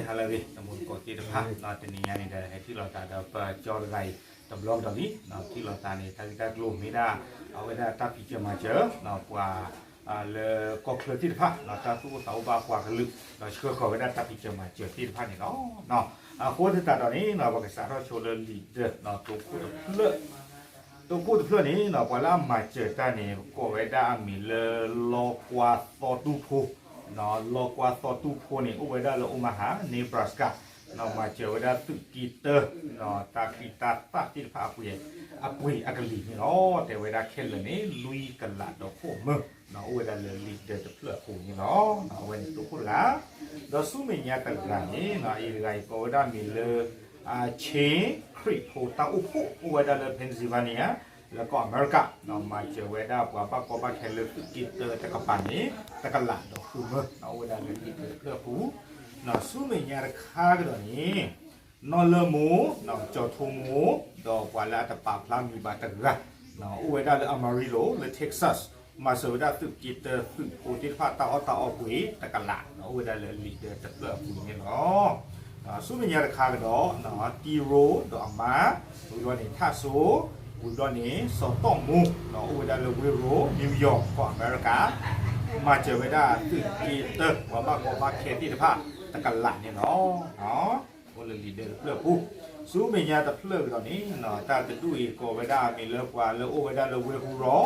ဟါလၢအဂ့ၤ တံၤသကိးသ့ၣ်တဖၣ်, တနံၤညါန့ၣ်ဒီး ဟဲထံၣ်လိာ်သးဒီးပကၠီတဂၤအံၤ တဘျီကဒီးလံ, ထံၣ်လိာ်သးန့ၣ် တၢ်ဂ့ၢ်တၢ်ကျိၤမ့ၢ်ဒၣ် အဝဲဒၣ်တၢ်ဖံးစၢၤမၤစၢၤ ပှၤ လၢကီၢ်ချၢသ့ၣ်တဖၣ် တၢ်သူၣ်အိၣ်သးအိၣ်ဘၣ်ပှၤကလုာ် ဒီးဆှၢဃီၤဝဲဒၣ်တၢ်ဖံးစၢၤမၤစၢၤသ့ၣ်တဖၣ်န့ၣ်လီၤ. အဃိသတးဒီးန့ၣ် ပကစးထီၣ်ဆိလၢလံာ်ဒၢး တိခိၣ်တဖျၢၣ် တိခိၣ်တဖျၢၣ်န့ၣ် ပှၤလၢအမၤစၢၤတၢ်န့ၣ် ကိးဝဲဒၣ်အမံၤလၢ လီကွၢ်သီတူၢ်ဖိ, လီကွၢ်သီတူၢ်ဖိန့ၣ် အိၣ်ဝဲဒၣ်လၢ Omaha Nebraska, မၤစၢၤဝဲဒၣ်သုးက့တၢ တၢ်ချံတၢ်သၣ်သ့ၣ်တဖၣ်အပှ့ၤ အပှ့ၤအကလံၤန့ၣ်လီၤ. တဲဝဲဒၣ်ခဲလၢာ်န့ၣ် လွံၢ်ကလးဒီးဃိးမၢ, အိၣ်ဝဲဒၣ်လၢလံာ်ဒၢးတဖျၢၣ်အပူၤန့ၣ်လီၤ. အဝဲန့ၣ်တိခိၣ်တဂၤ, ဒီးဆူမဲာ်ညါတဂၤန့ၣ် အံၤတဂၤအံၤကိးဝဲဒၣ်မံၤလၢ ခ့ခရံာ်ဖိတၢ်အိၣ်ဖှိၣ် အိၣ်ဝဲဒၣ်လၢ Pennsylvania လၢကီၢ်အမဲရကၤ, မၤစၢၤဝဲဒၣ်ပှၤဘၣ်ကီဘၣ်ခဲလၢသုးက့တၢတကပၤန့ၣ် တကလးဒီးဃုမၢ, အိၣ်ဝဲဒၣ်လၢလံာ်ဒၢးတဖျၢၣ်အပူၤ, ဆူမဲာ်ညါတခါကဒီးန့ၣ် နီၢ်လၢမိၢ် ကၠီၤထိမိၢ် ဒီးပှၤလၢအတပာ်ဖျါမံၤဘၣ်တဂၤ အိၣ်ဝဲဒၣ်လၢ Amarillo လၢ Texas, မၤစၢၤဝဲဒၣ်သုးက့တၢသုးဖိသ့ၣ်တဖၣ်တၢ်အီၣ်တၢ်အီပှ့ၤတကလး, အိၣ်ဝဲဒၣ်လၢလံာ်ဒၢးတဖျၢၣ်အပူၤန့ၣ်လီၤ. ဆူမဲာ်ညါတခါကဒီး တံၤရိဒီးအမါ, ဝံၤဘျီန့ၣ် ထၣ်စိ, ဝံၤဘျီန့ၣ် စီၤတီၣ်မူ, အိၣ်ဝဲဒၣ်လၢ Vero, New York ကီၢ်အမဲရကၤ, မၤစၢၤဝဲဒၣ်သုးက့တၢ ပှၤဘၣ်ကီဘၣ်ခဲသ့ၣ်တဖၣ် တကလးန့ၣ်လီၤ. အိၣ်လၢလံာ်ဒၢးတဖျၢၣ်အပူၤ, ဆူမဲာ်ညါတဖျၢၣ်ကဒီးန့ၣ် တၢ်တဒူၣ်အံၤကိးဝဲဒၣ်အမံၤလၢပှၤလၢအိၣ်ဝဲဒၣ်လၢ ဝ့ၢ်ဟူရီ,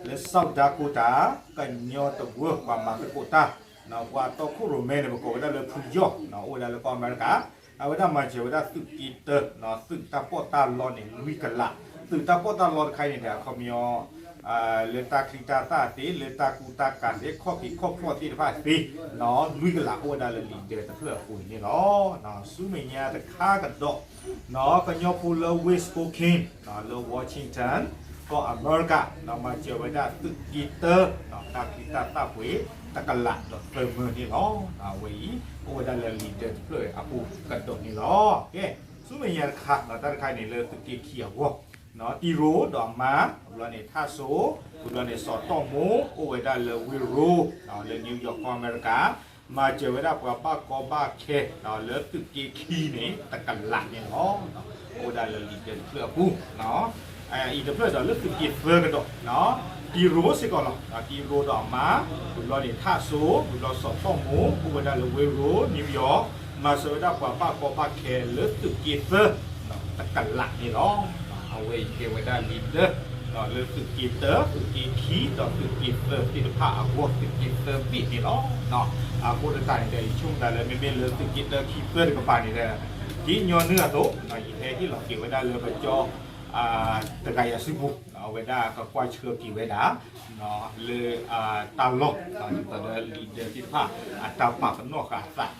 လၢ South Dakota, ကညီတဝၢ ပှၤမၤသကိးတၢ်, ပှၤတီခိၣ်ရိၣ်မဲန့ၣ် ပကိးဝဲဒၣ်လၢဖုယီၢ်, အိၣ်ဝဲဒၣ်လၢကီၢ်အမဲရကၤ, အဝဲဒၣ်မၤစၢၤဝဲဒၣ်သုးက့တၢ သုးတၢ်ပီးတၢ်လီန့ၣ် လွံၢ်ကလး, သုးတၢ်ပီးတၢ်လီတခါအံၤန့ၣ်ဒီး အခီပညီ လၢတၢ်ချံတၢ်သၣ်သ့, လၢတၢ်ကူတၢ်ကၤသ့, ခီၣ်ဖံးခီၣ်ဖျီၣ်သ့ၣ်တဖၣ်သ့, လွံၢ်ကလး အိၣ်ဝဲဒၣ်လၢလံာ်ဒၢးတဖျၢၣ်အပူၤန့ၣ်လီၤ. ဆူမဲာ်ညါတခါကဒီး ကညီဖိလၢ West Spokane လၢ Washington ကီၢ်အမဲရကၤ, မၤစၢၤဝဲဒၣ်သုးက့တၢ တၢ်ချံတၢ်သၣ်ပှ့ၤ တကလးဒီးသၢမၢန့ၣ်လီၤ. အဝဲအံၤ အိၣ်ဝဲဒၣ်လၢလံာ်ဒၢးတဖျၢၣ်အပူၤကဒီးန့ၣ်လီၤ. ကဲ, ဆူမဲာ်ညါတခါ တၢ်တခါအံၤန့ၣ်လၢသုးက့ခံအဂီၢ်, တံၤရိဒီးအမါ, ဝံၤဘျီန့ၣ် ထၣ်စိ, ဝံၤဘျီန့ၣ် စီၤတီၣ်မူ, အိၣ်ဝဲဒၣ်လၢ ဝ့ၢ်ရိ, လၢ New York ကီၢ်အမဲရကၤ, မၤစၢၤဝဲဒၣ်ပှၤဘၣ်ကီဘၣ်ခဲ လၢသုးက့ခံန့ၣ် တကလးန့ၣ်လီၤ. အိၣ်ဝဲဒၣ်လၢလံာ်ဒၢးတဖျၢၣ်အပူၤ အံၤတဖျၢၣ်ဒီးလၢသုးက့သၢကဒီး, တံၤရိစ့ၢ်ကီးလီၤ. တံၤရိဒီးအမါ, ဝံၤဘျီန့ၣ် ထၣ်စိ, ဝံၤဘျီစီၤတီၣ်မူ, အိၣ်ဝဲဒၣ်လၢ ဝ့ၢ်ရိ, New York, မၤစၢၤဝဲဒၣ်ပှၤဘၣ်ကီဘၣ်ခဲလၢသုးက့သၢ တကလးန့ၣ်လီၤ. အဝဲအံၤကဲဝဲဒၣ်လံာ်ဒၢး လၢသုးက့တၢ, သုးက့ခံ, ဒီးသုးက့သၢသ့ၣ်တဖၣ်အဂီၢ်, သုးက့သၢဘ့ၣ်န့ၣ်လီၤ. အဃိသတးန့ၣ်ဒီး ယဆိကမိၣ်သးလၢမ့မ့ၢ်လၢသုးက့တၢခံသၢတကပၤန့ၣ်ဒီး ဒ်ညီနုၢ်အသိး ယဟဲဟ့ၣ်လီၤက့ၤဝဲဒၣ်လၢပကၠီ တဂၤယၤစုပူၤ, အဝဲဒၣ်ကကွၢ်ဆှၢက့ၤဝဲဒၣ် လၢ တၢ်လီၢ် ဒ်သိးဒီးလံာ်ဒၢးသ့ၣ်တဖၣ် အတၢ်ပာ်ပနီၣ်ဃာ်အသး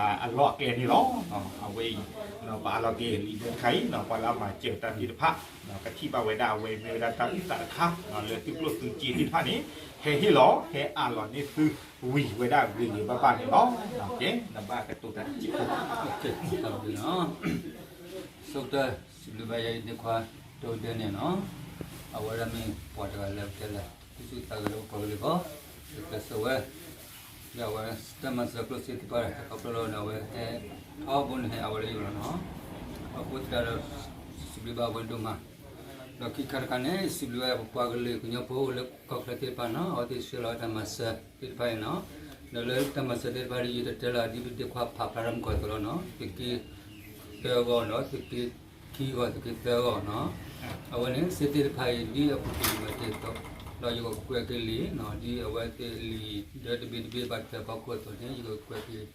အလီၢ်အကျဲန့ၣ်လီၤ. အဝဲအံၤ ပအးလီၤက့ၤလံာ်ဒၢးတခါအံၤ ပှၤလၢအမၤစၢၤတၢ်သ့ၣ်တဖၣ် ကထံၣ်ဘၣ်ဝဲဒၣ် အဝဲမ့ၢ်ဝဲဒၣ်တၢ်အုၣ်သးတခါ လၢသုးကျိၣ်သုးစ့သ့ၣ်တဖၣ်န့ၣ် ဟဲဟ့ၣ်လီၤ ဟဲအးလီၤန့ၢ်သုဝံၤဝဲဒၣ်ဂ့ၤဂ့ၤဘၣ်ဘၣ်န့ၣ်လီၤ. ကဲ နဘၣ်ကတိၤတၢ်တစဲးဖိ တၢ်ဘျုးလီၤ. ဆိကတၢၢ် စံးဘျုးဘၣ်ယၤအံၤသ့ၣ်ခွါ တိဒဲန့ၣ်လီၤ. အဝဲဒၣ်မ့ၢ်ပှၤတဂၤလၢပတဲလၢ သူၣ်ဆူၣ်သးဂဲၤလၢပပှၤကလုာ်အဂီၢ် ယကျဲးစၢးဝဲ ဒီးအဝဲတၢ်မၤစၢၤကျိၣ်စ့သ့ၣ်တဖၣ် ခီဖျိလၢအဝဲဟဲ ထီဘိန့ၣ်ဟဲအဝဲလၢယဂီၢ်လီၤနီၤ. အဃိသတးဒီး စံးဘျုးဘၣ်ဝဲဒိၣ်မး ဒီးခံခါတခါန့ၣ် စံးဘျုးဝဲပပှၤကလုာ်ကညီဖိလၢကီၢ်ချၢသ့ၣ်တဖၣ်နီၤ အဝဲသ့ၣ်ဆှၢလီၤတၢ်မၤစၢၤသ့ၣ်တဖၣ်အံၤနီၤ. ဒီးလၢတၢ်မၤစၢၤသ့ၣ်တဖၣ်ဒီး ယတတဲလၢဒ်ပသ့ၣ်ခွါဖးဖျါထီၣ်မုၢ်ကီၢ်အသိးလီၤနီၤ. သုးက့တၢအဂီၢ်ဒီး သုးက့ခံအဂီၢ် သုးက့သၢအဂီၢ်နီၤ. အဝဲန့ၣ် စ့သ့ၣ်တဖၣ်အံၤ ဒ်အပူၤကွံာ်မၤတ့ၢ်အသိး ဒီးယကကွဲးက့ၤလံနီၤ ဒ်အဝဲသ့ၣ်လံာ်ဒၢတဘ့ၣ်တဘ့ၣ်ဘၣ်ထွဲအဖီခိၣ်အသိးန့ၣ် ယကကွဲးက့ၤ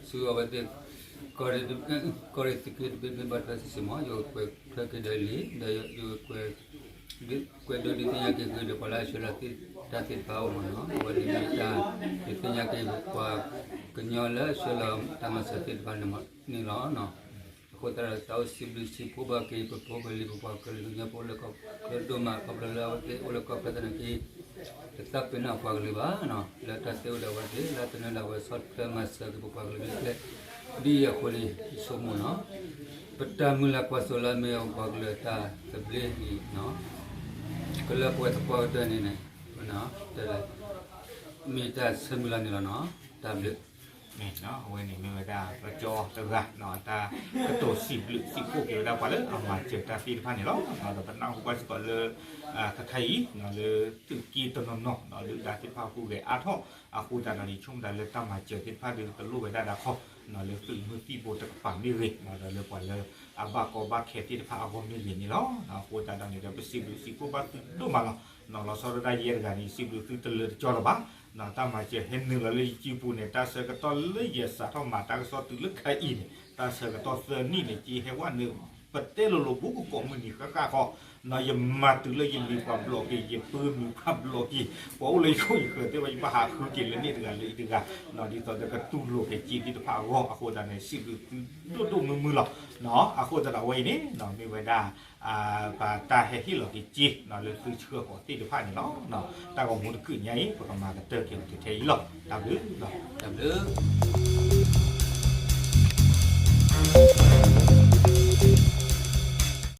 ဆူအဝဲသ့ၣ် ကီၢ်ရ့ၣ်သုးက့တဘ့ၣ်တဘ့ၣ်ဘၣ်ထွဲစ့ၢ်ကီးမး ယကကွဲးထွဲက့ၤဒီးလံာ် ဒီးယကကွဲး ကွဲးဒိဒ်သ့ၣ်ညါက့ၤဃုာ်ဒီးပှၤလၢအဆှၢလီၤတၢ်သ့ၣ်တဖၣ်အအိၣ်မးနီၤ. အဝဲန့ၣ်မ့ၢ်တၢ် ဒ်သ့ၣ်ညါက့ၤပပှၤကညီလၢအဆှၢလီၤတၢ်မၤစၢၤသ့ၣ်တဖၣ်န့ၣ်လီၤ. အဃိသတးဒီး သးအိၣ်စံးဘျုးစံးဖှိၣ်ဘၣ်က့ၤ ပဖိပလံၤပပှၤကလုာ်ကညီဖိလၢကီၢ်ချၢဒိၣ်မး ခီဖျိလၢအဝဲသ့ၣ်အိၣ်လၢကီၢ်ချၢသနာ်က့ တသးပ့ၤနီၣ်ပှၤကလုာ်ဘၣ်နီၤ. လၢတၢ်သ့အိၣ်ဒီးအဝဲသ့ၣ် လၢတနၢၤဒီးအဝဲဆီၣ်ထွဲမၤစၢၤက့ၤပပှၤကလုာ်ဒ်လဲၣ် ဒ်အံၤအဃိန့ၣ် ယဆိကမိၣ်နီၤ ပတၢ်မုၢ်လၢ်ကွၢ်စိလၢအမ့ၢ်အပှၤကလုာ်အတၢ်သဘျ့အံၤနီၤ ကလၢပဝဲသပှၢ်ကတၢၢ်န့ၣ်န့ၣ် မ့ၢ်တၢ်ဆၢမုၢ်လၢ်န့ၣ်လီၤနီၤ. တၢ်ဘျုး မ့ၢ်နီၤ အဝဲန့ၣ်မ့ၢ်ဝဲဒၣ် ပကၠီတဂၤ တၢ်ကတိၤစံးဘျုးစံးဖှိၣ်က့ၤဝဲဒၣ်ပှၤလၢအမၤစၢၤတၢ်သ့ၣ်တဖၣ်န့ၣ်လီၤ. ဒီးပနၢ်ဟူဘၣ်စ့ၢ်ကီးလၢ ကထါအံၤ လၢသုးက့တနီၤနီၤ ဒုၣ်ဒါသ့ၣ်တဖၣ်ဟူးဂဲၤအါထီၣ် အဃိသတးဒီးန့ၣ် ဆိကမိၣ်သးလၢတၢ်မၤစၢၤသ့ၣ်တဖၣ်ဒီးတလိၣ်ဝဲဒၣ်ဒၣ်ခီ လၢသုးမုၢ်သံၣ်ဘိတကပၤမ့ၢ်ဂ့ၤ ဒီးလၢပှၤလၢအဘၣ်ကီဘၣ်ခဲသ့ၣ်တဖၣ်အဂီၢ်မ့ၢ်ဂ့ၤန့ၣ်လီၤ. အဃိသတးဒီးန့ၣ်ဒီး ပစံးဘျုးစံးဖှိၣ်ဘၣ်သုဒိၣ်မးလီၤ. လီၤဆီဒၣ်တၢ်ယဲၢ်တဂၤန့ၣ် စံးဘျုးသုတလၢတကၠီလၢၤဘၣ်. တၢ်မၤစၢၤဟဲနုာ်လီၤလၢယစုပူၤန့ၣ် တၢ်ဆၢကတီၢ်လၢယစးထီၣ်မၤတၢ်ကစီၣ်တုၤလၢခဲအံၤန့ၣ် တၢ်ဆၢကတီၢ်သၢနံၣ်န့ၣ် က့ဟဲဝဲနုာ် ပတဲလိၤလိၤဘူးကကိးမုၢ်နံၤဃၣ်ဃၣ်ဃီ ယမၤတုၤလၢယလံၤပှၤဘျီးက့ၤ ယပုၢ်မုၣ်ပှၤဘျီးက့ၤ ပှၤအိၣ်လၢယခိၣ်ယဃၢၤသ့ၣ်တဖၣ် ယဘၣ်ဟးဃုက့ၤလၢန့ၣ်တဂၤလၢအံၤတဂၤ ဒ်သိးဒီးကတူၢ်လိာ်က့ၤက့ၤသ့ၣ်တဖၣ်အဂီၢ် အဃိသတးန့ၣ် စံးဘျုးသုဒိၣ်ဒိၣ်မုၢ်မုၢ်လီၤ. အဃိသတးဒီးအဝဲအံၤန့ၣ် မ့ၢ်ဝဲဒၣ် ပတၢ်ဟဲဟ့ၣ်လီၤက့ၤက့ၤ လၢသုဆှၢဃီၤသ့ၣ်တဖၣ်န့ၣ်လီၤ. တၢ်ဂီၤမူတကုးညါအံၤ ပကမၤကတၢၢ်က့ၤအီၤထဲအံၤလီၤ. တၢ်ဘျုးလီၤ. တၢ်ဘျုး